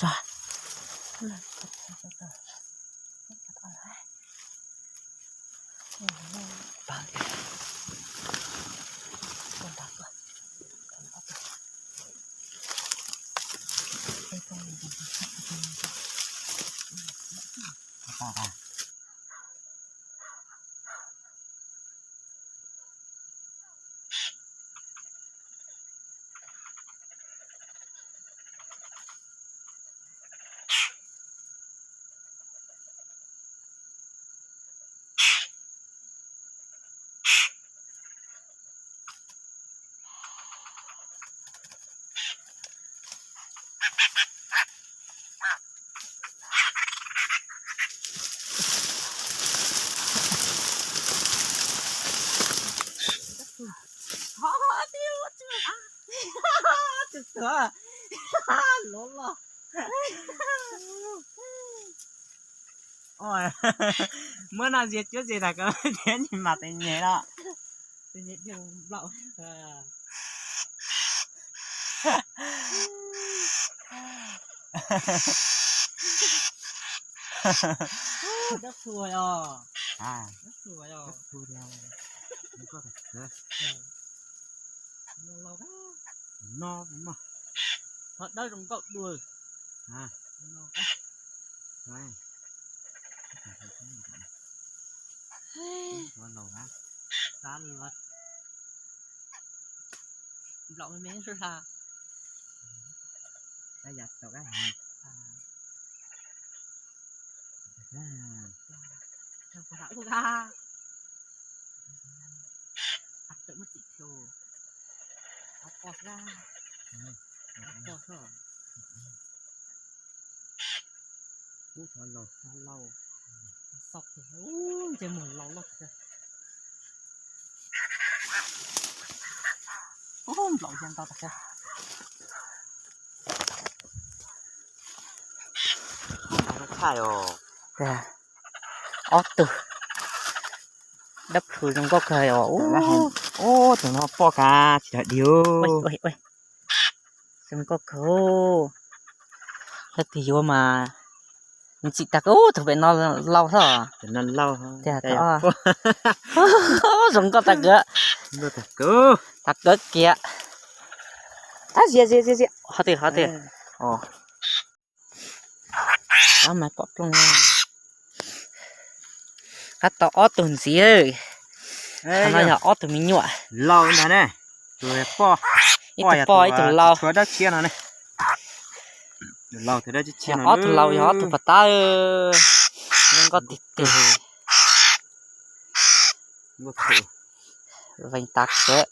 tso. Muab noj ze cuab ze tas koj thiab nyias mas tes nyem los. Tes nyem dhia nplaum. Dawb plhu os. Dawb plhu os. Thov dawb zoo nkauj dua. Nplaum me me la. Ub, thov laus, thov laus. Xauj tiag, ub, ntsej muag laus loj tiag. Ub, nplaum cia ntau tas tiag. Thaij os. Ob tug dawb plhu zoo nkauj kawg os. Ub, tus no poj kav tsis dhag diu. Zoo nkauj kawg. Yog tus yuav mas ntxim tag kawg, tus pem no laus hlob. Tiag, zoo nkauj tag kawg. Tag kawg kiag. Ab, ziab ziab ziab ziab, qhov twg qhov twg. Ab, mas pom plooj. Qab tau ob tug ntxiv. Qhov no yog ob tug me nyuam. Laus ntag ne. Ib tug poj ib tug laus. Tshuav dawb tshiab no ne. Ob tug laus yog ob tug puas tab. Zoo nkauj tiag tiag. Vees tas kawg.